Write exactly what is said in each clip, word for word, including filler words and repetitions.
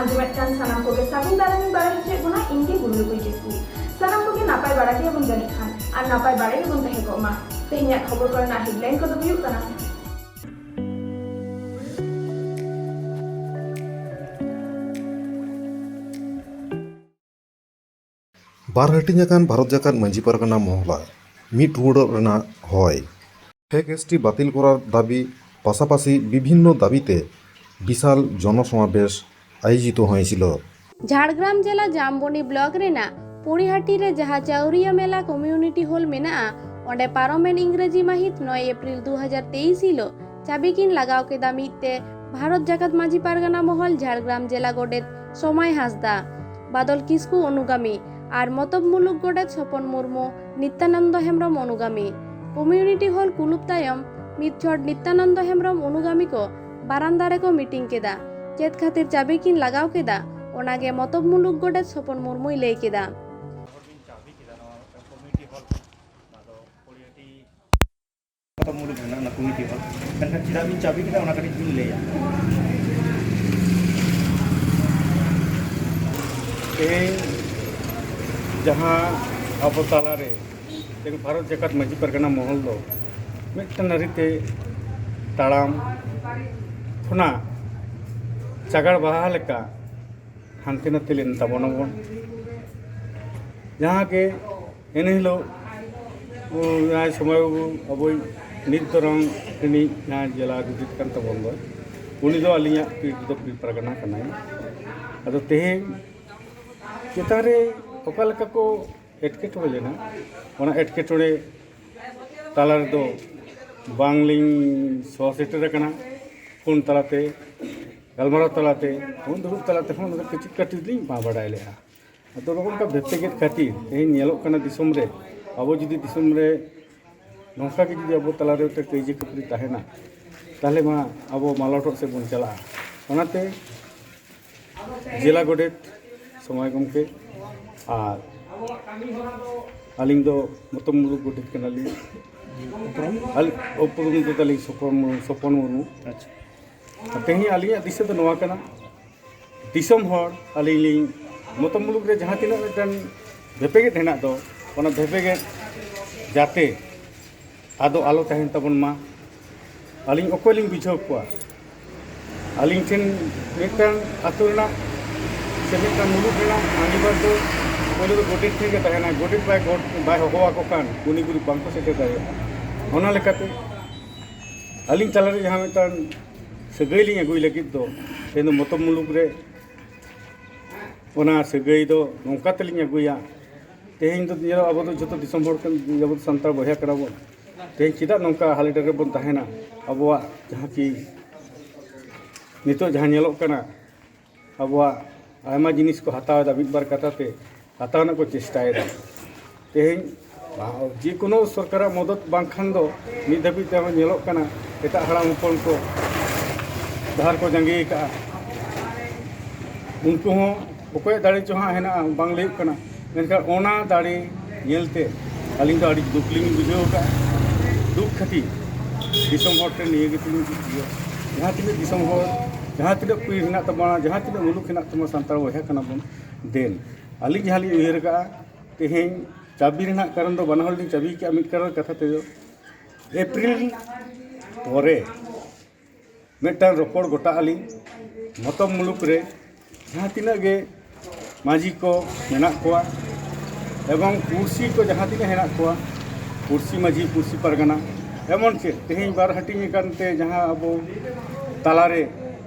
ᱟᱸᱡᱚᱢᱮᱫ ᱠᱟᱱ ᱥᱟᱱᱟᱢ ᱠᱚᱜᱮ ᱥᱟᱹᱜᱩᱱ ᱫᱟᱨᱟᱢᱤᱧ ᱵᱟᱲᱟᱭ ᱦᱚᱪᱚᱭᱮᱫ ᱵᱚᱱᱟ, ᱤᱧ ᱜᱮ ᱵᱩᱨᱞᱩ ᱠᱩᱲᱤ ᱠᱤᱥᱠᱩ᱾ ᱥᱟᱱᱟᱢ ᱠᱚᱜᱮ ᱱᱟᱯᱟᱭ ᱵᱟᱲᱟ ᱜᱮᱵᱚᱱ ᱡᱟᱹᱱᱤᱡ ᱠᱷᱟᱱ, ᱟᱨ ᱱᱟᱯᱟᱭ ᱵᱟᱲᱟ ᱜᱮᱵᱚᱱ ᱛᱟᱦᱮᱸ ᱠᱚᱜ ᱢᱟ᱾ ᱛᱮᱦᱮᱧᱟᱜ ᱠᱷᱚᱵᱚᱨ ᱠᱚᱨᱮᱱᱟᱜ headline ᱠᱚᱫᱚ ᱦᱩᱭᱩᱜ ᱠᱟᱱᱟ, ᱵᱟᱨ ᱦᱟᱹᱴᱤᱧ ᱟᱠᱟᱱ ᱵᱷᱟᱨᱚᱛ ᱡᱟᱠᱟᱛ ᱢᱟᱹᱡᱷᱤ ᱯᱟᱨᱜᱟᱱᱟ ᱢᱚᱦᱚᱞᱟ ᱢᱤᱫ ᱨᱩᱣᱟᱹᱲᱚᱜ ᱨᱮᱱᱟᱜ ᱦᱚᱭ᱾ ᱯᱷᱮᱠ ᱮᱥ ᱴᱤ ᱵᱟᱹᱛᱤᱞ ᱠᱚᱨᱟᱣ ᱫᱟᱹᱵᱤ ᱯᱟᱥᱟᱯᱟᱥᱤ ᱵᱤᱵᱷᱤᱱᱱᱚ ᱫᱟᱹᱵᱤᱛᱮ ᱵᱤᱥᱟᱞ ᱡᱚᱱᱚᱥᱚᱢᱟᱵᱮᱥ ᱟᱭᱳᱡᱤᱛ ᱦᱚᱭᱮᱥᱤᱞ᱾ ᱡᱷᱟᱲᱜᱨᱟᱢ ᱡᱮᱞᱟ ᱡᱟᱢᱵᱚᱱᱤ ᱵᱞᱚᱠ ᱨᱮᱱᱟᱜ ᱯᱚᱲᱤᱦᱟᱹᱴᱤ ᱨᱮ ᱡᱟᱦᱟᱸ ᱪᱟᱣᱨᱤᱭᱟ ᱢᱮᱞᱟ ᱠᱚᱢᱤᱭᱩᱱᱤᱴᱤ ᱦᱚᱞ ᱢᱮᱱᱟᱜᱼᱟ, ᱚᱸᱰᱮ ᱯᱟᱨᱚᱢᱮᱱ ᱤᱝᱨᱮᱡᱤ ᱢᱟᱹᱦᱤᱛ ᱱᱚᱭ ᱮᱯᱨᱤᱞ ᱫᱩ ᱦᱟᱡᱟᱨ ᱛᱮᱭᱤᱥ ᱦᱤᱞᱳᱜ ᱪᱟᱹᱵᱤ ᱠᱤᱱ ᱞᱟᱜᱟᱣ ᱠᱮᱫᱟ ᱢᱤᱫ ᱛᱮ ᱵᱷᱟᱨᱚᱛ ᱡᱟᱠᱟᱛ ᱢᱟᱹᱡᱷᱤ ᱯᱟᱨᱜᱟᱱᱟ ᱢᱚᱦᱚᱞ ᱡᱷᱟᱲᱜᱨᱟᱢ ᱡᱮᱞᱟ ᱜᱚᱰᱮᱛ ᱥᱚᱢᱟᱭ ᱦᱟᱸᱥᱫᱟ, ᱵᱟᱫᱚᱞ ᱠᱤᱥᱠᱩ ᱚᱱᱩᱜᱟᱢᱤ ᱟᱨ ᱢᱚᱛᱚᱵ ᱢᱩᱞᱩᱠ ᱜᱚᱰᱮᱛ ᱥᱚᱯᱚᱱ ᱢᱩᱨᱢᱩ, ᱱᱤᱛᱭᱟᱱᱚᱱᱫᱚ ᱦᱮᱢᱵᱨᱚᱢ ᱚᱱᱩᱜᱟᱢᱤ᱾ ᱠᱚᱢᱤᱭᱩᱱᱤᱴᱤ ᱦᱚᱞ ᱠᱩᱞᱩᱯ ᱛᱟᱭᱚᱢ ᱢᱤᱫ ᱪᱷᱚᱴ ᱱᱤᱛᱭᱟᱱᱚᱱᱫᱚ ᱦᱮᱢᱵᱨᱚᱢ ᱚᱱᱩᱜᱟᱢᱤ ᱠᱚ ᱵᱟᱨᱟᱱᱫᱟ ᱨᱮᱠᱚ ᱢᱤᱴᱤᱝ ᱠᱮᱫᱟ᱾ ᱪᱮᱫ ᱠᱷᱟᱹᱛᱤᱨ ᱪᱟᱹᱵᱤ ᱠᱤᱱ ᱞᱟᱜᱟᱣ ᱠᱮᱫᱟ, ᱚᱱᱟᱜᱮ ᱢᱚᱛᱚᱵ ᱢᱩᱞᱩᱠ ᱜᱚᱰᱮᱛ ᱥᱚᱯᱚᱱ ᱢᱩᱨᱢᱩᱭ ᱞᱟᱹᱭ ᱠᱮᱫᱟ᱾ ᱪᱟᱹᱵᱤ ᱠᱮᱫᱟ ᱱᱚᱣᱟ ᱢᱤᱫᱴᱟᱝ ᱠᱚᱢᱤᱭᱩᱱᱤᱴᱤ ᱦᱚᱞ ᱠᱟᱱᱟ᱾ ᱟᱫᱚ ᱯᱚᱲᱤᱦᱟᱹᱴᱤ ᱢᱚᱛᱚᱵ ᱢᱩᱞᱩᱠ ᱢᱮᱱᱟᱜᱼᱟ, ᱚᱱᱟ ᱠᱚᱢᱤᱭᱩᱱᱤᱴᱤ ᱦᱚᱞ᱾ ᱢᱮᱱᱠᱷᱟᱱ ᱪᱮᱫᱟᱜ ᱵᱤᱱ ᱪᱟᱹᱵᱤ ᱠᱮᱫᱟ, ᱚᱱᱟ ᱠᱟᱹᱴᱤᱡ ᱵᱤᱱ ᱞᱟᱹᱭᱟ᱾ ᱛᱮᱦᱮᱧ ᱡᱟᱦᱟᱸ ᱟᱵᱚ ᱛᱟᱞᱟᱨᱮ ᱛᱮᱦᱮᱧ ᱵᱷᱟᱨᱚᱛ ᱡᱟᱠᱟᱛ ᱢᱟᱹᱡᱷᱤ ᱯᱟᱨᱜᱟᱱᱟ ᱢᱚᱦᱚᱞ ᱫᱚ ᱢᱤᱫᱴᱟᱝ ᱱᱟᱹᱨᱤᱛᱮ ᱛᱟᱲᱟᱢ ᱠᱷᱚᱱᱟᱜ ᱪᱟᱜᱟᱲ ᱵᱟᱦᱟ ᱞᱮᱠᱟ ᱦᱟᱱᱛᱮ ᱱᱟᱛᱮ ᱞᱮᱱ ᱛᱟᱵᱚᱱᱟᱵᱚᱱ᱾ ᱡᱟᱦᱟᱸ ᱜᱮ ᱮᱱ ᱦᱤᱞᱳᱜ, ᱩᱸ, ᱡᱟᱦᱟᱸᱭ ᱥᱚᱢᱟᱭ ᱵᱟᱹᱵᱩ ᱟᱵᱚᱭᱤᱡ ᱱᱤᱛ ᱫᱚ ᱨᱮᱱ ᱨᱤᱱᱤᱡ ᱡᱟᱦᱟᱸᱭ ᱡᱮᱞᱟ ᱜᱚᱰᱮᱛ ᱠᱟᱱ ᱛᱟᱵᱚᱱ ᱫᱚ, ᱩᱱᱤ ᱫᱚ ᱟᱹᱞᱤᱧᱟᱜ ᱯᱤᱲ ᱨᱮᱫᱚ ᱯᱤᱲ ᱯᱟᱨᱜᱟᱱᱟ ᱠᱟᱱᱟᱭ᱾ ᱟᱫᱚ ᱛᱮᱦᱮᱧ ᱪᱮᱛᱟᱱ ᱨᱮ ᱚᱠᱟ ᱞᱮᱠᱟ ᱠᱚ ᱮᱴᱠᱮᱴᱚᱬᱮ ᱞᱮᱱᱟ, ᱚᱱᱟ ᱮᱴᱠᱮᱴᱚᱬᱮ ᱛᱟᱞᱟ ᱨᱮᱫᱚ ᱵᱟᱝᱞᱤᱧ ᱥᱚᱦᱚᱨ ᱥᱮᱴᱮᱨ ᱟᱠᱟᱱᱟ᱾ ᱯᱷᱳᱱ ᱛᱟᱞᱟᱛᱮ, ᱜᱟᱞᱢᱟᱨᱟᱣ ᱛᱟᱞᱟᱛᱮ, ᱯᱷᱳᱱ ᱫᱩᱲᱩᱵ ᱛᱟᱞᱟ ᱛᱮᱦᱚᱸ ᱚᱱᱟ ᱫᱚ ᱠᱟᱹᱴᱤᱡ ᱠᱟᱹᱴᱤᱡ ᱞᱤᱧ ᱵᱟᱝ ᱵᱟᱰᱟᱭ ᱞᱮᱫᱼᱟ᱾ ᱟᱫᱚ ᱱᱚᱜᱼᱚ ᱱᱚᱝᱠᱟ ᱵᱷᱮᱯᱮᱜᱮᱫ ᱠᱷᱟᱹᱛᱤᱨ ᱛᱮᱦᱮᱧ ᱧᱮᱞᱚᱜ ᱠᱟᱱᱟ ᱫᱤᱥᱚᱢ ᱨᱮ, ᱟᱵᱚ ᱡᱩᱫᱤ ᱫᱤᱥᱚᱢ ᱨᱮ ᱱᱚᱝᱠᱟ ᱜᱮ ᱡᱩᱫᱤ ᱟᱵᱚ ᱛᱟᱞᱟᱨᱮ ᱢᱤᱫᱴᱮᱱ ᱠᱟᱹᱭᱡᱟᱹ ᱠᱷᱟᱹᱯᱟᱹᱨᱤ ᱛᱟᱦᱮᱱᱟ, ᱛᱟᱦᱚᱞᱮ ᱢᱟ ᱟᱵᱚ ᱢᱟᱞᱚᱴᱚᱜ ᱥᱮᱫ ᱵᱚᱱ ᱪᱟᱞᱟᱜᱼᱟ᱾ ᱚᱱᱟᱛᱮ ᱡᱮᱞᱟ ᱜᱚᱰᱮᱛ ᱥᱚᱢᱟᱭ ᱜᱚᱢᱠᱮ ᱟᱨ ᱟᱹᱞᱤᱧ ᱫᱚ ᱢᱚᱛᱚᱵ ᱢᱩᱞᱩᱠ ᱜᱚᱰᱮᱛ ᱠᱟᱱᱟᱞᱤᱧ᱾ ᱩᱯᱨᱩᱢ? ᱟᱹᱞᱤᱧ ᱩᱯᱨᱩᱢ ᱫᱚ ᱛᱟᱹᱞᱤᱧ ᱥᱚᱯᱚᱱ, ᱥᱚᱯᱚᱱ ᱢᱩᱨᱢᱩ᱾ ᱟᱪᱪᱷᱟ᱾ ᱛᱮᱦᱮᱧ ᱟᱹᱞᱤᱧᱟᱜ ᱫᱤᱥᱟᱹ ᱫᱚ ᱱᱚᱣᱟ ᱠᱟᱱᱟ, ᱫᱤᱥᱚᱢ ᱦᱚᱲ, ᱟᱹᱞᱤᱧ ᱞᱤᱧ ᱢᱚᱛᱚ ᱢᱩᱞᱩᱠ ᱨᱮ ᱡᱟᱦᱟᱸ ᱛᱤᱱᱟᱹᱜ ᱢᱤᱫᱴᱟᱝ ᱵᱷᱮᱯᱮᱜᱮᱫ ᱦᱮᱱᱟᱜ ᱫᱚ, ᱚᱱᱟ ᱵᱷᱮᱯᱮᱜᱮᱫ ᱡᱟᱛᱮ ᱟᱫᱚ ᱟᱞᱚ ᱛᱟᱦᱮᱱ ᱛᱟᱵᱚᱱ ᱢᱟ᱾ ᱟᱹᱞᱤᱧ ᱚᱠᱚᱭ ᱞᱤᱧ ᱵᱩᱡᱷᱟᱹᱣ ᱠᱚᱣᱟ? ᱟᱹᱞᱤᱧ ᱴᱷᱮᱱ ᱢᱤᱫᱴᱟᱝ ᱟᱹᱛᱩ ᱨᱮᱱᱟᱜ ᱥᱮ ᱢᱤᱫᱴᱟᱝ ᱢᱩᱞᱩᱠ ᱨᱮᱱᱟᱜ ᱟᱺᱜᱤᱵᱷᱟᱨ ᱫᱚ ᱯᱳᱭᱞᱳ ᱫᱚ ᱜᱚᱰᱮᱛ ᱴᱷᱮᱱ ᱜᱮ ᱛᱟᱦᱮᱱᱟ᱾ ᱜᱚᱰᱮᱛ ᱵᱟᱭ ᱜᱚᱰ-, ᱵᱟᱭ ᱦᱚᱦᱚ ᱟᱠᱚ ᱠᱷᱟᱱ ᱜᱩᱱᱤ ᱜᱩᱨᱤᱵ ᱵᱟᱝᱠᱚ ᱥᱮᱴᱮᱨ ᱫᱟᱲᱮᱭᱟᱜᱼᱟ᱾ ᱚᱱᱟ ᱞᱮᱠᱟᱛᱮ ᱟᱹᱞᱤᱧ ᱛᱟᱞᱟᱨᱮ ᱡᱟᱦᱟᱸ ᱢᱤᱫᱴᱟᱝ ᱥᱟᱹᱜᱟᱹᱭ ᱞᱤᱧ ᱟᱹᱜᱩᱭ ᱞᱟᱹᱜᱤᱫ ᱫᱚ, ᱛᱮᱦᱮᱧ ᱫᱚ ᱢᱚᱛᱚᱢ ᱢᱩᱞᱩᱠ ᱨᱮ ᱚᱱᱟ ᱥᱟᱹᱜᱟᱹᱭ ᱫᱚ ᱱᱚᱝᱠᱟ ᱛᱮᱞᱤᱧ ᱟᱹᱜᱩᱭᱟ᱾ ᱛᱮᱦᱮᱧ ᱫᱚ ᱧᱮᱞᱚᱜ, ᱟᱵᱚ ᱫᱚ ᱡᱚᱛᱚ ᱫᱤᱥᱚᱢ ᱦᱚᱲ ᱠᱟᱱ, ᱟᱵᱚ ᱫᱚ ᱥᱟᱱᱛᱟᱲ ᱵᱚᱭᱦᱟ ᱠᱟᱱᱟ ᱵᱚᱱ᱾ ᱛᱮᱦᱮᱧ ᱪᱮᱫᱟᱜ ᱱᱚᱝᱠᱟ ᱦᱟᱞᱮ ᱰᱟᱞᱮ ᱵᱚᱱ ᱛᱟᱦᱮᱱᱟ? ᱟᱵᱚᱣᱟᱜ ᱡᱟᱦᱟᱸ ᱠᱤ ᱱᱤᱛᱚᱜ ᱡᱟᱦᱟᱸ ᱧᱮᱞᱚᱜ ᱠᱟᱱᱟ, ᱟᱵᱚᱣᱟᱜ ᱟᱭᱢᱟ ᱡᱤᱱᱤᱥ ᱠᱚ ᱦᱟᱛᱟᱣ ᱮᱫᱟ, ᱢᱤᱫ ᱵᱟᱨ ᱠᱟᱛᱷᱟ ᱛᱮ ᱦᱟᱛᱟᱣ ᱨᱮᱱᱟᱜ ᱠᱚ ᱪᱮᱥᱴᱟᱭᱮᱫᱟ᱾ ᱛᱮᱦᱮᱧ ᱡᱮᱠᱳᱱᱳ ᱥᱚᱨᱠᱟᱨᱟᱜ ᱢᱚᱫᱚᱛ ᱵᱟᱝᱠᱷᱟᱱ ᱫᱚ ᱱᱤᱛ ᱫᱷᱟᱹᱵᱤᱡ ᱛᱮᱦᱚᱸ ᱧᱮᱞᱚᱜ ᱠᱟᱱᱟ, ᱮᱴᱟᱜ ᱦᱟᱲᱟᱢ ᱦᱚᱯᱚᱱ ᱠᱚ ᱰᱟᱦᱟᱨ ᱠᱚ ᱡᱟᱸᱜᱮ ᱟᱠᱟᱫᱼᱟ᱾ ᱩᱱᱠᱩ ᱦᱚᱸ ᱚᱠᱚᱭᱟᱜ ᱫᱟᱲᱮ ᱪᱚ ᱦᱟᱸᱜ ᱦᱮᱱᱟᱜᱼᱟ, ᱵᱟᱝ ᱞᱟᱹᱭᱚᱜ ᱠᱟᱱᱟ, ᱢᱮᱱᱠᱷᱟᱱ ᱚᱱᱟ ᱫᱟᱲᱮ ᱧᱮᱞᱛᱮ ᱟᱹᱞᱤᱧ ᱫᱚ ᱟᱹᱰᱤ ᱫᱩᱠ ᱞᱤᱧ ᱵᱩᱡᱷᱟᱹᱣ ᱟᱠᱟᱫᱼᱟ᱾ ᱫᱩᱠ ᱠᱷᱟᱹᱛᱤᱨ ᱫᱤᱥᱚᱢ ᱦᱚᱲ ᱴᱷᱮᱱ ᱱᱤᱭᱟᱹ ᱜᱮ ᱛᱤᱧ ᱤᱭᱟᱹ, ᱡᱟᱦᱟᱸ ᱛᱤᱱᱟᱹᱜ ᱫᱤᱥᱚᱢ ᱦᱚᱲ, ᱡᱟᱦᱟᱸ ᱛᱤᱱᱟᱹᱜ ᱯᱤᱲ ᱦᱮᱱᱟᱜ ᱛᱟᱵᱚᱱᱟ, ᱡᱟᱦᱟᱸ ᱛᱤᱱᱟᱹᱜ ᱢᱩᱞᱩᱠ ᱦᱮᱱᱟᱜ ᱛᱟᱵᱚᱱᱟ, ᱥᱟᱱᱛᱟᱲ ᱵᱚᱭᱦᱟ ᱠᱟᱱᱟ ᱵᱚᱱ, ᱫᱮᱱ ᱟᱹᱞᱤᱧ ᱡᱟᱦᱟᱸ ᱞᱤᱧ ᱩᱭᱦᱟᱹᱨ ᱟᱠᱟᱫᱼᱟ, ᱛᱮᱦᱮᱧ ᱪᱟᱹᱵᱤ ᱨᱮᱱᱟᱜ ᱠᱟᱨᱚᱱ ᱫᱚ ᱵᱟᱱᱟ ᱦᱚᱲ ᱞᱤᱧ ᱪᱟᱹᱵᱤ ᱠᱮᱜᱼᱟ᱾ ᱢᱤᱫ ᱠᱟᱨᱚᱱ ᱠᱟᱛᱷᱟ ᱛᱮᱫᱚ ᱮᱯᱨᱤᱞ ᱯᱚᱨᱮ ᱢᱤᱫᱴᱟᱝ ᱨᱚᱯᱚᱲ ᱜᱚᱴᱟ ᱟᱹᱞᱤᱧ, ᱢᱚᱛᱚᱢ ᱢᱩᱞᱩᱠ ᱨᱮ ᱡᱟᱦᱟᱸ ᱛᱤᱱᱟᱹᱜ ᱜᱮ ᱢᱟᱹᱡᱷᱤ ᱠᱚ ᱢᱮᱱᱟᱜ ᱠᱚᱣᱟ ᱮᱵᱚᱝ ᱯᱩᱲᱥᱤ ᱠᱚ ᱡᱟᱦᱟᱸ ᱛᱤᱱᱟᱹᱜ ᱦᱮᱱᱟᱜ ᱠᱚᱣᱟ, ᱯᱩᱲᱥᱤ ᱢᱟᱹᱡᱷᱤ, ᱯᱩᱲᱥᱤ ᱯᱟᱨᱜᱟᱱᱟ, ᱮᱢᱚᱱ ᱪᱮᱫ ᱛᱮᱦᱮᱧ ᱵᱟᱨ ᱦᱟᱹᱴᱤᱧ ᱟᱠᱟᱱ ᱛᱮ ᱡᱟᱦᱟᱸ ᱟᱵᱚ ᱛᱟᱞᱟᱨᱮ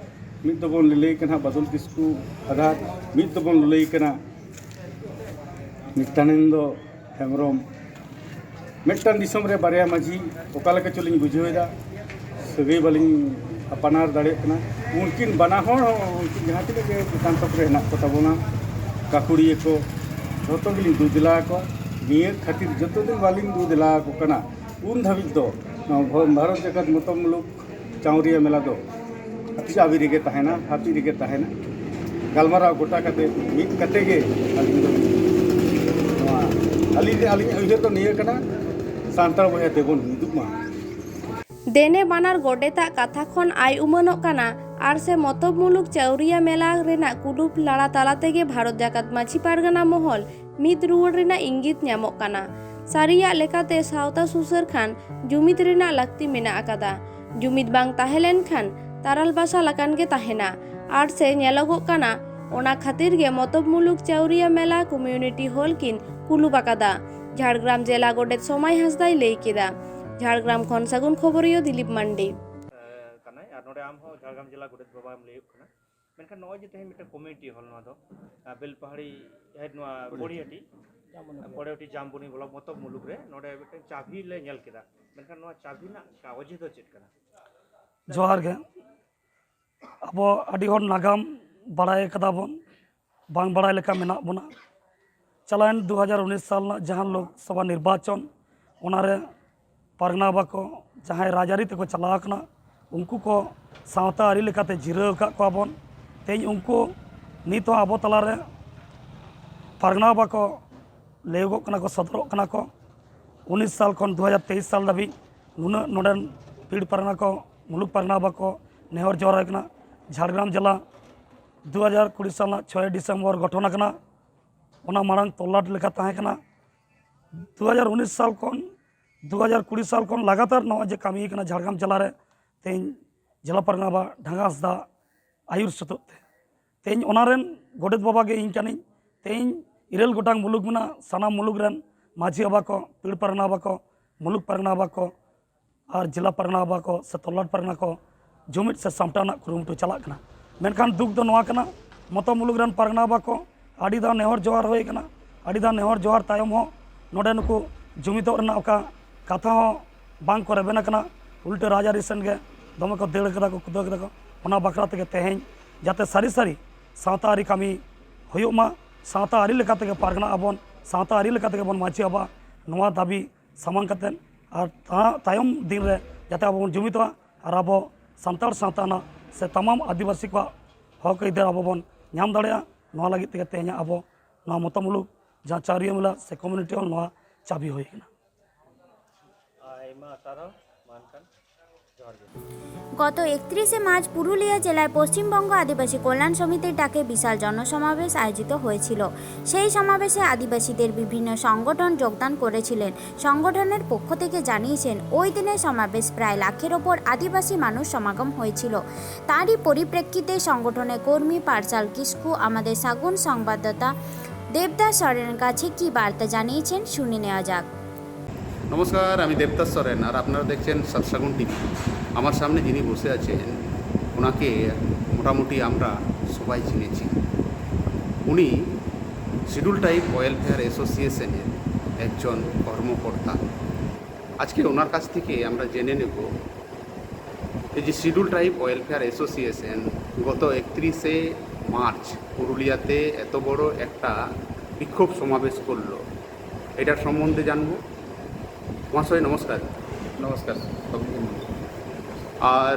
ᱢᱤᱫ ᱫᱚᱵᱚᱱ ᱞᱟᱹᱞᱟᱹᱭ ᱠᱟᱱᱟ ᱵᱟᱫᱚᱞ ᱠᱤᱥᱠᱩ ᱟᱫᱷᱟᱨ, ᱢᱤᱫ ᱫᱚᱵᱚᱱ ᱞᱟᱹᱞᱟᱹᱭ ᱠᱟᱱᱟ ᱱᱤᱛᱟᱱᱮᱱᱫᱚ ᱦᱮᱢᱵᱨᱚᱢ᱾ ᱢᱤᱫᱴᱟᱝ ᱫᱤᱥᱚᱢ ᱨᱮ ᱵᱟᱨᱭᱟ ᱢᱟᱹᱡᱷᱤ, ᱚᱠᱟ ᱞᱮᱠᱟ ᱪᱚᱞᱤᱧ ᱵᱩᱡᱷᱟᱹᱣ ᱮᱫᱟ, ᱥᱟᱹᱜᱟᱹᱭ ᱵᱟᱹᱞᱤᱧ ᱟᱯᱟᱱᱟᱨ ᱫᱟᱲᱮᱭᱟᱜ ᱠᱟᱱᱟ᱾ ᱩᱱᱠᱤᱱ ᱵᱟᱱᱟ ᱦᱚᱲ ᱦᱚᱸ, ᱩᱱᱠᱤᱱ ᱡᱟᱦᱟᱸ ᱛᱤᱱᱟᱹᱜ ᱜᱮ ᱪᱮᱛᱟᱱ ᱛᱷᱚᱠ ᱨᱮ ᱦᱮᱱᱟᱜ ᱠᱚ ᱛᱟᱵᱚᱱᱟ, ᱜᱟᱹᱠᱷᱩᱲᱤᱭᱟᱹ ᱠᱚ, ᱡᱷᱚᱛᱚ ᱜᱮᱞᱤᱧ ᱫᱩ ᱫᱮᱞᱟ ᱟᱠᱚᱣᱟ᱾ ᱱᱤᱭᱟᱹ ᱠᱷᱟᱹᱛᱤᱨ ᱡᱚᱛᱚ ᱫᱤᱱ ᱵᱟᱹᱞᱤᱧ ᱫᱩ ᱫᱮᱞᱟ ᱟᱠᱚ ᱠᱟᱱᱟ, ᱩᱱ ᱫᱷᱟᱹᱵᱤᱡ ᱫᱚ ᱱᱚᱣᱟ ᱵᱷᱚ-, ᱵᱷᱟᱨᱚᱛ ᱡᱟᱠᱟᱛ ᱢᱚᱛᱚᱢ ᱢᱩᱞᱩᱠ ᱪᱟᱣᱨᱤᱭᱟᱹ ᱢᱮᱞᱟ ᱫᱚ ᱪᱟᱹᱵᱤ ᱨᱮᱜᱮ ᱛᱟᱦᱮᱱᱟ, ᱦᱟᱹᱯᱤᱫ ᱨᱮᱜᱮ ᱛᱟᱦᱮᱱᱟ᱾ ᱜᱟᱞᱢᱟᱨᱟᱣ ᱜᱚᱴᱟ ᱠᱟᱛᱮ ᱢᱤᱫ ᱠᱟᱛᱮ ᱜᱮ ᱟᱹᱞᱤᱧ ᱫᱚ ᱱᱚᱣᱟ, ᱟᱹᱞᱤᱧ, ᱟᱹᱞᱤᱧᱟᱜ ᱩᱭᱦᱟᱹᱨ ᱫᱚ ᱱᱤᱭᱟᱹ ᱠᱟᱱᱟ, ᱥᱟᱱᱛᱟᱲ ᱵᱚᱭᱦᱟ ᱛᱮᱵᱚᱱ ᱢᱤᱫᱚᱜ ᱢᱟ᱾ ᱫᱮᱱᱮ ᱵᱟᱱᱟᱨ ᱜᱚᱰᱮᱛᱟᱜ ᱠᱟᱛᱷᱟ ᱠᱷᱚᱱ ᱟᱭ ᱩᱢᱟᱹᱱᱚᱜ ᱠᱟᱱᱟ, ᱟᱨ ᱥᱮ ᱢᱚᱛᱚᱵ ᱢᱩᱞᱩᱠ ᱪᱟᱹᱣᱨᱤᱭᱟ ᱢᱮᱞᱟ ᱨᱮᱱᱟᱜ ᱠᱩᱰᱩᱯ ᱞᱟᱲᱟ ᱛᱟᱞᱟ ᱛᱮᱜᱮ ᱵᱷᱟᱨᱚᱛ ᱡᱟᱠᱟᱛ ᱢᱟᱹᱡᱷᱤ ᱯᱟᱨᱜᱟᱱᱟ ᱢᱚᱦᱚᱞ ᱢᱤᱫ ᱨᱩᱣᱟᱹᱲ ᱨᱮᱱᱟᱜ ᱤᱝᱜᱤᱛ ᱧᱟᱢᱚᱜ ᱠᱟᱱᱟ᱾ ᱥᱟᱹᱨᱤᱭᱟᱜ ᱞᱮᱠᱟᱛᱮ ᱥᱟᱶᱛᱟ ᱥᱩᱥᱟᱹᱨ ᱠᱷᱟᱱ ᱡᱩᱢᱤᱫ ᱨᱮᱱᱟᱜ ᱞᱟᱹᱠᱛᱤ ᱢᱮᱱᱟᱜ ᱟᱠᱟᱫᱟ᱾ ᱡᱩᱢᱤᱫ ᱵᱟᱝ ᱛᱟᱦᱮᱸ ᱞᱮᱱᱠᱷᱟᱱ ᱛᱟᱨᱟᱞ ᱵᱟᱥᱟ ᱞᱮᱠᱟᱱ ᱜᱮ ᱛᱟᱦᱮᱱᱟ᱾ ᱟᱨ ᱥᱮ ᱧᱮᱞᱚᱜᱚᱜ ᱠᱟᱱᱟ, ᱚᱱᱟ ᱠᱷᱟᱹᱛᱤᱨ ᱜᱮ ᱢᱚᱛᱚᱵ ᱢᱩᱞᱩᱠ ᱪᱟᱹᱣᱨᱤᱭᱟ ᱢᱮᱞᱟ ᱠᱚᱢᱤᱭᱩᱱᱤᱴᱤ ᱦᱚᱞ ᱠᱤᱱ ᱠᱩᱞᱩᱯ ᱟᱠᱟᱫᱟ᱾ ᱡᱷᱟᱲᱜᱨᱟᱢ ᱡᱮᱞᱟ ᱜᱚᱰᱮᱛ ᱥᱚᱢᱟᱭ ᱦᱟᱸᱥᱫᱟᱭ ᱞᱟᱹᱭ ᱠᱮᱫᱟ᱾ ᱡᱷᱟᱲᱜᱨᱟᱢ ᱠᱷᱚᱱ ᱥᱟᱹᱜᱩᱱ ᱠᱷᱚᱵᱚᱨᱤᱭᱟᱹ ᱫᱤᱞᱤᱯ ᱢᱟᱱᱰᱤ᱾ ᱠᱟᱱᱟᱭ ᱟᱨ ᱱᱚᱰᱮ ᱟᱢ ᱦᱚᱸ ᱡᱷᱟᱲᱜᱨᱟᱢ ᱡᱮᱞᱟ ᱜᱚᱰᱮᱛ ᱵᱟᱵᱟᱢ ᱞᱟᱹᱭᱚᱜ ᱠᱟᱱᱟ᱾ ᱢᱮᱱᱠᱷᱟᱱ ᱱᱚᱜᱼᱚᱭ ᱡᱮ ᱛᱮᱦᱮᱧ ᱢᱤᱫᱴᱮᱱ ᱠᱚᱢᱤᱭᱩᱱᱤᱴᱤ ᱦᱚᱞ ᱱᱚᱣᱟ ᱫᱚ, ᱟᱨ, ᱵᱮᱞᱯᱟᱦᱟᱲᱤ, ᱦᱮᱰ ᱱᱚᱣᱟ ᱯᱚᱲᱤᱦᱟᱹᱴᱤ, ᱯᱚᱲᱮᱣᱴᱤ ᱡᱟᱢᱵᱚᱱᱤ ᱵᱞᱚᱠ ᱢᱚᱛᱚᱵ ᱢᱩᱞᱩᱠ ᱨᱮ ᱱᱚᱰᱮ ᱢᱤᱫᱴᱮᱱ ᱪᱟᱹᱵᱷᱤ ᱞᱮ ᱧᱮᱞ ᱠᱮᱫᱟ᱾ ᱢᱮᱱᱠᱷᱟᱱ ᱱᱚᱣᱟ ᱪᱟᱹᱵᱷᱤ ᱨᱮᱱᱟᱜ ᱚᱡᱮ ᱫᱚ ᱪᱮᱫ ᱠᱟᱱᱟ? ᱡᱚᱦᱟᱨ ᱜᱮ᱾ ᱟᱵᱚ ᱟᱹᱰᱤ ᱦᱚᱲ ᱱᱟᱜᱟᱢ ᱵᱟᱲᱟᱭ ᱠᱟᱫᱟ ᱵᱚᱱ, ᱵᱟᱝ ᱵᱟᱲᱟᱭ ᱞᱮᱠᱟ ᱢᱮᱱᱟᱜ ᱵᱚᱱᱟ᱾ ᱪᱟᱞᱟᱣᱮᱱ ᱫᱩ ᱦᱟᱡᱟᱨ ᱩᱱᱤᱥ ᱥᱟᱞ ᱨᱮᱱᱟᱜ ᱡᱟᱦᱟᱸ ᱞᱳᱠᱥᱚᱵᱷᱟ ᱱᱤᱨᱵᱟᱪᱚᱱ, ᱚᱱᱟᱨᱮ ᱯᱟᱨᱜᱟᱱᱟ ᱵᱟᱵᱟ ᱠᱚ ᱡᱟᱦᱟᱸᱭ ᱨᱟᱡᱽᱟᱹᱨᱤ ᱛᱮᱠᱚ ᱪᱟᱞᱟᱣ ᱟᱠᱟᱱᱟ, ᱩᱱᱠᱩ ᱠᱚ ᱥᱟᱶᱛᱟ ᱟᱹᱨᱤ ᱞᱮᱠᱟᱛᱮ ᱡᱤᱨᱟᱹᱣ ᱟᱠᱟᱫ ᱠᱚᱣᱟ ᱵᱚᱱ᱾ ᱛᱮᱦᱮᱧ ᱩᱱᱠᱩ ᱱᱤᱛ ᱦᱚᱸ ᱟᱵᱚ ᱛᱟᱞᱟᱨᱮ ᱯᱟᱨᱜᱟᱱᱟ ᱵᱟᱵᱟ ᱠᱚ ᱞᱟᱹᱭᱚᱜᱚᱜ ᱠᱟᱱᱟ ᱠᱚ, ᱥᱚᱫᱚᱨᱚᱜ ᱠᱟᱱᱟ ᱠᱚ᱾ ᱩᱱᱤᱥ ᱥᱟᱞ ᱠᱷᱚᱱ ᱫᱩ ᱦᱟᱡᱟᱨ ᱛᱮᱭᱤᱥ ᱥᱟᱞ ᱫᱷᱟᱹᱵᱤᱡ ᱱᱩᱱᱟᱹᱜ ᱱᱚᱰᱮᱱ ᱯᱤᱲ ᱯᱟᱨᱜᱟᱱᱟ ᱠᱚ, ᱢᱩᱞᱩᱠ ᱯᱟᱨᱜᱟᱱᱟ ᱵᱟᱵᱟ ᱠᱚ ᱱᱮᱦᱚᱨ ᱡᱚᱦᱟᱨ ᱦᱩᱭ ᱠᱟᱱᱟ᱾ ᱡᱷᱟᱲᱜᱨᱟᱢ ᱡᱮᱞᱟ ᱫᱩ ᱦᱟᱡᱟᱨ ᱠᱩᱲᱤ ᱥᱟᱞ ᱨᱮᱱᱟᱜ ᱪᱷᱚᱭ ᱰᱤᱥᱮᱢᱵᱚᱨ ᱜᱚᱴᱷᱚᱱ ᱟᱠᱟᱱᱟ᱾ ᱚᱱᱟ ᱢᱟᱲᱟᱝ ᱛᱚᱞᱞᱟᱴ ᱞᱮᱠᱟ ᱛᱟᱦᱮᱸ ᱠᱟᱱᱟ᱾ ᱫᱩ ᱦᱟᱡᱟᱨ ᱩᱱᱤᱥ ᱥᱟᱞ ᱠᱷᱚᱱ, ᱫᱩ ᱦᱟᱡᱟᱨ ᱠᱩᱲᱤ ᱥᱟᱞ ᱠᱷᱚᱱ ᱞᱟᱜᱟᱛᱟᱨ ᱱᱚᱜᱼᱚᱭ ᱡᱮ ᱠᱟᱹᱢᱤ ᱠᱟᱱᱟ ᱡᱷᱟᱲᱜᱨᱟᱢ ᱡᱮᱞᱟ ᱨᱮ, ᱛᱮᱦᱮᱧ ᱡᱮᱞᱟ ᱯᱟᱨᱜᱟᱱᱟ ᱵᱟᱵᱟ ᱰᱷᱟᱸᱜᱟ ᱦᱟᱸᱥᱫᱟ ᱟᱹᱭᱩᱨ ᱥᱩᱛᱩᱜ ᱛᱮ ᱛᱮᱦᱮᱧ ᱚᱱᱟ ᱨᱮᱱ ᱜᱚᱰᱮᱛ ᱵᱟᱵᱟ ᱜᱮ ᱤᱧ ᱠᱟᱹᱱᱟᱹᱧ᱾ ᱛᱮᱦᱮᱧ ᱤᱨᱟᱹᱞ ᱜᱚᱴᱟᱝ ᱢᱩᱞᱩᱠ ᱢᱮᱱᱟᱜ, ᱥᱟᱱᱟᱢ ᱢᱩᱞᱩᱠ ᱨᱮᱱ ᱢᱟᱹᱡᱷᱤ ᱵᱟᱵᱟ ᱠᱚ, ᱯᱤᱲ ᱯᱟᱨᱜᱟᱱᱟ ᱵᱟᱵᱟ ᱠᱚ, ᱢᱩᱞᱩᱠ ᱯᱟᱨᱜᱟᱱᱟ ᱵᱟᱵᱟ ᱠᱚ, ᱟᱨ ᱡᱮᱞᱟ ᱯᱟᱨᱜᱟᱱᱟ ᱵᱟᱵᱟ ᱠᱚ ᱥᱮ ᱛᱚᱞᱞᱟᱴ ᱯᱟᱨᱜᱟᱱᱟ ᱠᱚ ᱡᱩᱢᱤᱫ ᱥᱮ ᱥᱟᱢᱴᱟᱣ ᱨᱮᱱᱟᱜ ᱠᱩᱨᱩᱢᱩᱴᱩ ᱪᱟᱞᱟᱜ ᱠᱟᱱᱟ᱾ ᱢᱮᱱᱠᱷᱟᱱ ᱫᱩᱠ ᱫᱚ ᱱᱚᱣᱟ ᱠᱟᱱᱟ, ᱢᱚᱛᱚ ᱢᱩᱞᱩᱠ ᱨᱮᱱ ᱯᱟᱨᱜᱟᱱᱟ ᱵᱟᱵᱟ ᱠᱚ ᱟᱹᱰᱤ ᱫᱷᱟᱣ ᱱᱮᱦᱚᱨ ᱡᱚᱦᱟᱨ ᱦᱩᱭ ᱠᱟᱱᱟ᱾ ᱟᱹᱰᱤ ᱫᱷᱟᱣ ᱱᱮᱦᱚᱨ ᱡᱚᱦᱟᱨ ᱛᱟᱭᱚᱢ ᱦᱚᱸ ᱱᱚᱰᱮ ᱱᱩᱠᱩ ᱡᱩᱢᱤᱫᱚᱜ ᱨᱮᱱᱟᱜ ᱚᱠᱟ ᱠᱟᱛᱷᱟ ᱦᱚᱸ ᱵᱟᱝ ᱠᱚ ᱨᱮᱵᱮᱱ ᱟᱠᱟᱱᱟ᱾ ᱩᱞᱴᱟᱹ ᱨᱟᱡᱽᱟᱹᱨᱤ ᱥᱮᱱ ᱜᱮ ᱫᱚᱢᱮ ᱠᱚ ᱫᱟᱹᱲ ᱠᱟᱫᱟ ᱠᱚ, ᱠᱩᱫᱟᱹᱣ ᱠᱟᱫᱟ ᱠᱚ᱾ ᱚᱱᱟ ᱵᱟᱠᱷᱨᱟ ᱛᱮᱜᱮ ᱛᱮᱦᱮᱧ ᱡᱟᱛᱮ ᱥᱟᱹᱨᱤ ᱥᱟᱹᱨᱤ ᱥᱟᱶᱛᱟ ᱟᱹᱨᱤ ᱠᱟᱹᱢᱤ ᱦᱩᱭᱩᱜ ᱢᱟ, ᱥᱟᱶᱛᱟ ᱟᱹᱨᱤ ᱞᱮᱠᱟ ᱛᱮᱜᱮ ᱯᱟᱨᱜᱟᱱᱟ ᱟᱵᱚᱱ, ᱥᱟᱶᱛᱟ ᱟᱹᱨᱤ ᱞᱮᱠᱟ ᱛᱮᱜᱮ ᱵᱚᱱ ᱢᱟᱹᱡᱷᱤ ᱵᱟᱵᱟ, ᱱᱚᱣᱟ ᱫᱟᱹᱵᱤ ᱥᱟᱢᱟᱝ ᱠᱟᱛᱮᱫ ᱟᱨ ᱛᱟ-, ᱛᱟᱭᱚᱢ ᱫᱤᱱ ᱨᱮ ᱡᱟᱛᱮ ᱟᱵᱚ ᱵᱚᱱ ᱡᱩᱢᱤᱫᱚᱜᱼᱟ ᱟᱨ ᱟᱵᱚ ᱥᱟᱱᱛᱟᱲ ᱥᱟᱶᱛᱟ ᱨᱮᱱᱟᱜ ᱥᱮ ᱛᱟᱢᱟᱢ ᱟᱹᱫᱤᱵᱟᱹᱥᱤ ᱠᱚᱣᱟᱜ ᱦᱚᱠ ᱟᱹᱭᱫᱟᱹᱨ ᱟᱵᱚ ᱵᱚᱱ ᱧᱟᱢ ᱫᱟᱲᱮᱭᱟᱜᱼᱟ᱾ ᱱᱚᱣᱟ ᱞᱟᱹᱜᱤᱫ ᱛᱮᱜᱮ ᱛᱮᱦᱮᱧ ᱟᱵᱚ ᱱᱚᱣᱟ ᱢᱚᱛᱚ ᱢᱩᱞᱩᱠ ᱡᱟᱦᱟᱸ ᱪᱟᱹᱣᱨᱤᱭᱟᱹ ᱢᱮᱞᱟ ᱥᱮ ᱠᱚᱢᱤᱭᱩᱱᱤᱴᱤ ᱦᱚᱞ, ᱱᱚᱣᱟ ᱪᱟᱹᱵᱤ ᱦᱩᱭ ᱠᱟᱱᱟ᱾ ᱟᱭᱢᱟ ᱥᱟᱨᱦᱟᱣ ᱢᱟ ᱮᱱᱠᱷᱟᱱ᱾ গত একত্রিশে মার্চ পুরুলিয়া জেলায় পশ্চিমবঙ্গ আদিবাসী কল্যাণ সমিতির ডাকে বিশাল জনসমাবেশ আয়োজিত হয়েছিল। সেই সমাবেশে আদিবাসীদের বিভিন্ন সংগঠন যোগদান করেছিলেন। সংগঠনের পক্ষ থেকে জানিয়েছেন, ওই দিনের সমাবেশ প্রায় লাখের ওপর আদিবাসী মানুষ সমাগম হয়েছিল। তারই পরিপ্রেক্ষিতে সংগঠনের কর্মী পার্সাল কিস্কু আমাদের সাগুন সংবাদদাতা দেবদাস সরেনের কাছে কী বার্তা জানিয়েছেন, শুনে নেওয়া যাক। নমস্কার, আমি দেবদাস সরেন, আর আপনারা দেখছেন সাতসাগুন টিভি। আমার সামনে যিনি বসে আছেন, ওনাকে মোটামুটি আমরা সবাই চিনেছি। উনি শিডিউল ট্রাইব ওয়েলফেয়ার অ্যাসোসিয়েশনের একজন কর্মকর্তা। আজকে ওনার কাছ থেকে আমরা জেনে নেব, এই যে শিডিউল ট্রাইব ওয়েলফেয়ার অ্যাসোসিয়েশন গত একত্রিশে মার্চ পুরুলিয়াতে এত বড় একটা বিক্ষোভ সমাবেশ করলো, এটার সম্বন্ধে জানবো। মহাশয়, নমস্কার। নমস্কার, সকলকে নমস্কার। আর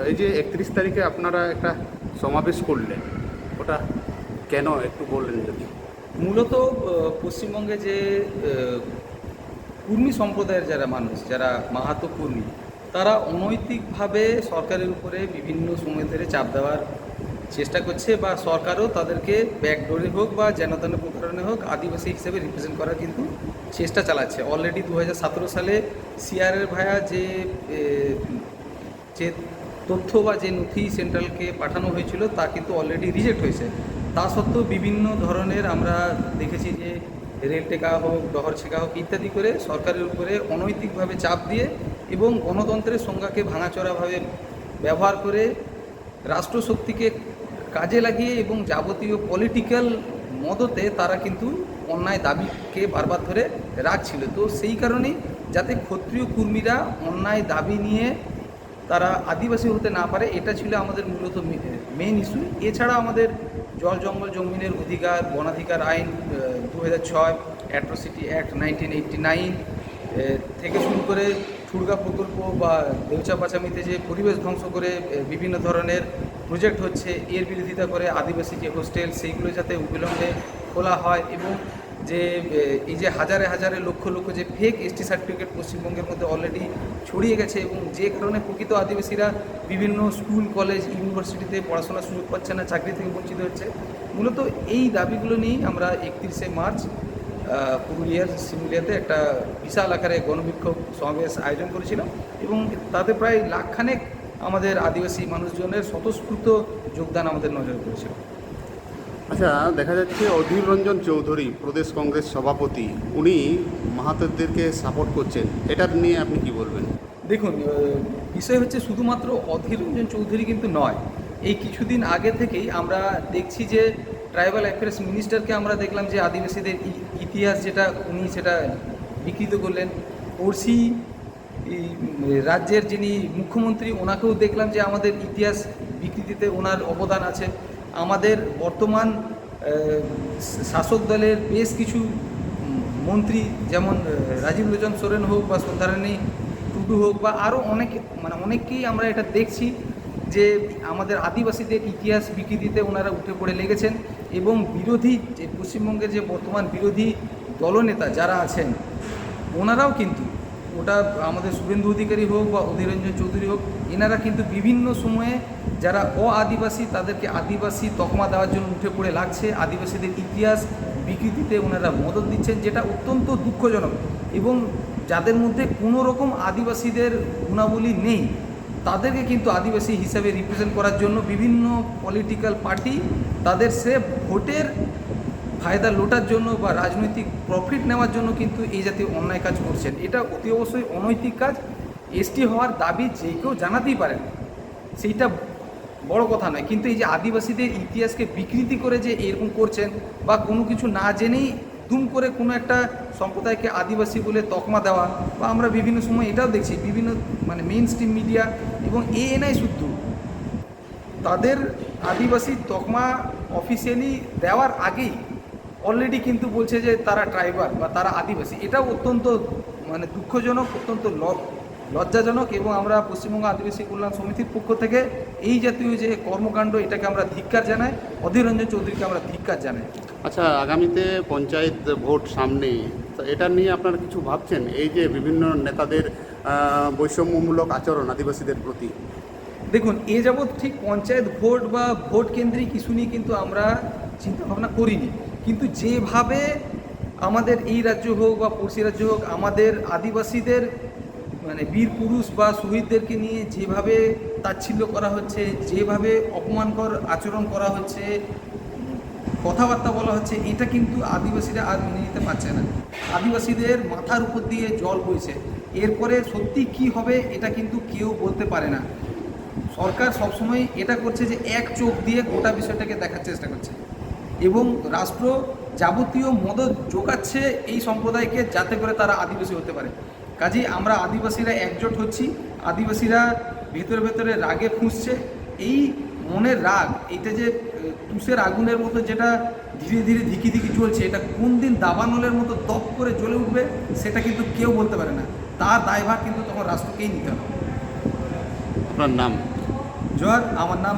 এই যে একত্রিশ তারিখে আপনারা একটা সমাবেশ করলেন, ওটা কেন একটু বললেন যদি? মূলত আহ, পশ্চিমবঙ্গে যে আহ, কুর্মী সম্প্রদায়ের যারা মানুষ, যারা মাহাতো কুর্মী, তারা অনৈতিকভাবে সরকারের উপরে বিভিন্ন সময় ধরে চাপ দেওয়ার চেষ্টা করছে, বা সরকারও তাদেরকে ব্যাকডোরে হোক বা যেন তেন প্রকারণে হোক আদিবাসী হিসেবে রিপ্রেজেন্ট করার কিন্তু চেষ্টা চালাচ্ছে। অলরেডি দু হাজার সতেরো সালে সিআরএর ভায়া যে এ, যে তথ্য বা যে নথি সেন্ট্রালকে পাঠানো হয়েছিল, তা কিন্তু অলরেডি রিজেক্ট হয়েছে। তা সত্ত্বেও বিভিন্ন ধরনের আমরা দেখেছি যে রেল টেকা হোক, ডহর ছেকা হোক ইত্যাদি করে সরকারের উপরে অনৈতিকভাবে চাপ দিয়ে এবং গণতন্ত্রের সংজ্ঞাকে ভাঙাচোরাভাবে ব্যবহার করে রাষ্ট্রশক্তিকে কাজে লাগিয়ে এবং যাবতীয় পলিটিক্যাল মদতে তারা কিন্তু অন্যায় দাবিকে বারবার ধরে রাখছিল। তো সেই কারণেই যাতে ক্ষত্রিয় কুর্মীরা অন্যায় দাবি নিয়ে তারা আদিবাসী হতে না পারে, এটা ছিল আমাদের মূলত মেইন ইস্যু। এছাড়া আমাদের জল জঙ্গল জমিনের অধিকার, বনাধিকার আইন দু হাজার ছয়, atrocity act nineteen eighty nine থেকে শুরু করে ঠুড়গা প্রকল্প বা দেউচা পাচামিতে যে পরিবেশ ধ্বংস করে এ, বিভিন্ন ধরনের প্রজেক্ট হচ্ছে, এর বিরোধিতা করে আদিবাসী যে হোস্টেল, সেইগুলো যাতে অবিলম্বে খোলা হয় এবং যে এ, এই যে হাজারে হাজারে লক্ষ লক্ষ যে ফেক এসটি সার্টিফিকেট পশ্চিমবঙ্গের মধ্যে অলরেডি ছড়িয়ে গেছে এবং যে কারণে প্রকৃত আদিবাসীরা বিভিন্ন স্কুল, কলেজ, ইউনিভার্সিটিতে পড়াশোনার সুযোগ পাচ্ছে না, চাকরি থেকে বঞ্চিত হচ্ছে। মূলত এই দাবিগুলো নিয়েই আমরা একত্রিশে মার্চ আহ, পুরুলিয়ার শিমুলিয়াতে একটা বিশাল আকারে গণবিক্ষোভ সমাবেশ আয়োজন করেছিলাম এবং তাতে প্রায় লাখখানেক আমাদের আদিবাসী মানুষজনের স্বতঃস্ফূর্ত যোগদান আমাদের নজরে পড়েছিল। আচ্ছা, দেখা যাচ্ছে অধীর রঞ্জন চৌধুরী, প্রদেশ কংগ্রেস সভাপতি, উনি মাহাতোদেরকে সাপোর্ট করছেন, এটা নিয়ে আপনি কি বলবেন? দেখুন, আহ, বিষয় হচ্ছে শুধুমাত্র অধীর রঞ্জন চৌধুরী কিন্তু নয়। এই কিছুদিন আগে থেকেই আমরা দেখছি যে ট্রাইবাল অ্যাফেয়ার্স মিনিস্টারকে আমরা দেখলাম যে আদিবাসীদের ই- ইতিহাস যেটা, উনি সেটা বিকৃত করলেন। পড়শি এই রাজ্যের যিনি মুখ্যমন্ত্রী, ওনাকেও দেখলাম যে আমাদের ইতিহাস বিকৃতিতে ওনার অবদান আছে। আমাদের বর্তমান আহ, শাসক দলের বেশ কিছু উম, মন্ত্রী, যেমন আহ, রাজীব লোচন সোরেন হোক বা সন্ধ্যারানী টুডু হোক বা আরও অনেকে, মানে অনেকেই আমরা এটা দেখছি যে আমাদের আদিবাসীদের ইতিহাস বিকৃতিতে ওনারা উঠে পড়ে লেগেছেন। এবং বিরোধী, যে পশ্চিমবঙ্গের যে বর্তমান বিরোধী দলনেতা যারা আছেন, ওনারাও কিন্তু, ওটা আমাদের শুভেন্দু অধিকারী হোক বা অধীর রঞ্জন চৌধুরী হোক, এনারা কিন্তু বিভিন্ন সময়ে যারা অ আদিবাসী তাদেরকে আদিবাসী তকমা দেওয়ার জন্য উঠে পড়ে লাগছে, আদিবাসীদের ইতিহাস বিকৃতিতে ওনারা মদত দিচ্ছেন, যেটা অত্যন্ত দুঃখজনক। এবং যাদের মধ্যে কোনো রকম আদিবাসীদের গুণাবলী নেই, তাদেরকে কিন্তু আদিবাসী হিসাবে রিপ্রেজেন্ট করার জন্য বিভিন্ন পলিটিক্যাল পার্টি তাদের সে ভোটের ফায়দা লোটার জন্য বা রাজনৈতিক প্রফিট নেওয়ার জন্য কিন্তু এই জাতীয় অন্যায় কাজ করছেন। এটা অতি অবশ্যই অনৈতিক কাজ। এসটি হওয়ার দাবি যে কেউ জানাতেই পারেন, সেইটা বড় কথা নয়, কিন্তু এই যে আদিবাসীদের ইতিহাসকে বিকৃতি করে যে এরকম করছেন বা কোনো কিছু না জেনেই দুম করে কোনো একটা সম্প্রদায়কে আদিবাসী বলে তকমা দেওয়া, বা আমরা বিভিন্ন সময় এটাও দেখছি বিভিন্ন, মানে, মেইন স্ট্রিম মিডিয়া এবং এএনআই শুদ্ধ তাদের আদিবাসী তকমা অফিসিয়ালি দেওয়ার আগেই অলরেডি কিন্তু বলছে যে তারা ট্রাইবাল বা তারা আদিবাসী। এটাও অত্যন্ত, মানে, দুঃখজনক, অত্যন্ত ল- লজ্জাজনক। এবং আমরা পশ্চিমবঙ্গ আদিবাসী কল্যাণ সমিতির পক্ষ থেকে এই জাতীয় যে কর্মকাণ্ড, এটাকে আমরা ধিক্কার জানাই, অধীর রঞ্জন চৌধুরীকে আমরা ধিক্কার জানাই। আচ্ছা, আগামীতে পঞ্চায়েত ভোট সামনে, তো এটা নিয়ে আপনারা কিছু ভাবছেন? এই যে বিভিন্ন নেতাদের আহ, বৈষম্যমূলক আচরণ আদিবাসীদের প্রতি। দেখুন, এ যাবৎ ঠিক পঞ্চায়েত ভোট বা ভোট কেন্দ্রিক ইস্যু নিয়ে কিন্তু আমরা চিন্তা ভাবনা করিনি, কিন্তু যেভাবে আমাদের এই রাজ্য হোক বা পড়শি রাজ্য হোক, আমাদের আদিবাসীদের মানে বীর পুরুষ বা শহীদদেরকে নিয়ে যেভাবে তাচ্ছিল্য করা হচ্ছে, যেভাবে অপমানকর আচরণ করা হচ্ছে, কথাবার্তা বলা হচ্ছে, এটা কিন্তু আদিবাসীরা আর মেনে নিতে পারছে না। আদিবাসীদের মাথার উপর দিয়ে জল বইছে। এরপরে সত্যি কি হবে, এটা কিন্তু কেউ বলতে পারে না। সরকার সবসময় এটা করছে যে এক চোখ দিয়ে গোটা বিষয়টাকে দেখার চেষ্টা করছে, এবং রাষ্ট্র যাবতীয় মদত জোগাচ্ছে এই সম্প্রদায়কে, যাতে করে তারা আদিবাসী হতে পারে। কাজেই আমরা আদিবাসীরা একজোট হচ্ছি। আদিবাসীরা ভেতরে ভেতরে রাগে ফুঁসছে। এই মনের রাগ, এটা যে আহ, তুষের আগুনের মতো যেটা ধীরে ধীরে ধিকি ধিকি জ্বলছে, এটা কোন দিন দাবানলের মতো দপ করে জ্বলে উঠবে, সেটা কিন্তু কেউ বলতে পারে না। তার দায়ভার কিন্তু তখন রাষ্ট্রকেই নিতে হবে। আপনার নাম? জোহার, আমার নাম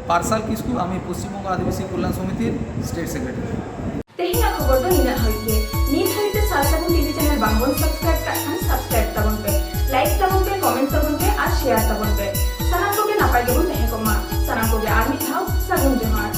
পার্সাল কিস্কু, আমি পশ্চিমবঙ্গ আদিবাসী কল্যাণ সমিতির স্টেট সেক্রেটারি। ᱛᱮᱦᱮᱧᱟᱜ ᱠᱷᱚᱵᱚᱨ ᱫᱚ ᱱᱤᱱᱟᱹᱜ ᱦᱟᱹᱵᱤᱡ ᱜᱮ᱾ ᱱᱤᱛ ᱦᱟᱹᱵᱤᱡ ᱛᱮ ᱥᱟᱨ ᱥᱟᱹᱜᱩᱱ ᱴᱤᱵᱷᱤ ᱪᱮᱱᱮᱞ ᱵᱟᱝ ᱵᱚᱱ ᱥᱟᱵᱥᱠᱨᱟᱭᱤᱵ ᱠᱟᱜ ᱠᱷᱟᱱ ᱥᱟᱵᱥᱠᱨᱟᱭᱤᱵ ᱛᱟᱵᱚᱱ ᱯᱮ, ᱞᱟᱭᱤᱠ ᱛᱟᱵᱚᱱ ᱯᱮ, ᱠᱚᱢᱮᱱᱴ ᱛᱟᱵᱚᱱ ᱯᱮ ᱟᱨ ᱥᱮᱭᱟᱨ ᱛᱟᱵᱚᱱ ᱯᱮ᱾ ᱥᱟᱱᱟᱢ ᱠᱚᱜᱮ ᱱᱟᱯᱟᱭ ᱜᱮᱵᱚᱱ ᱛᱟᱦᱮᱸ ᱠᱚᱜ ᱢᱟ᱾ ᱥᱟᱱᱟᱢ ᱠᱚᱜᱮ ᱟᱨ ᱢᱤᱫ ᱫᱷᱟᱣ ᱥᱟᱹᱜᱩᱱ ᱡᱚᱦᱟᱨ᱾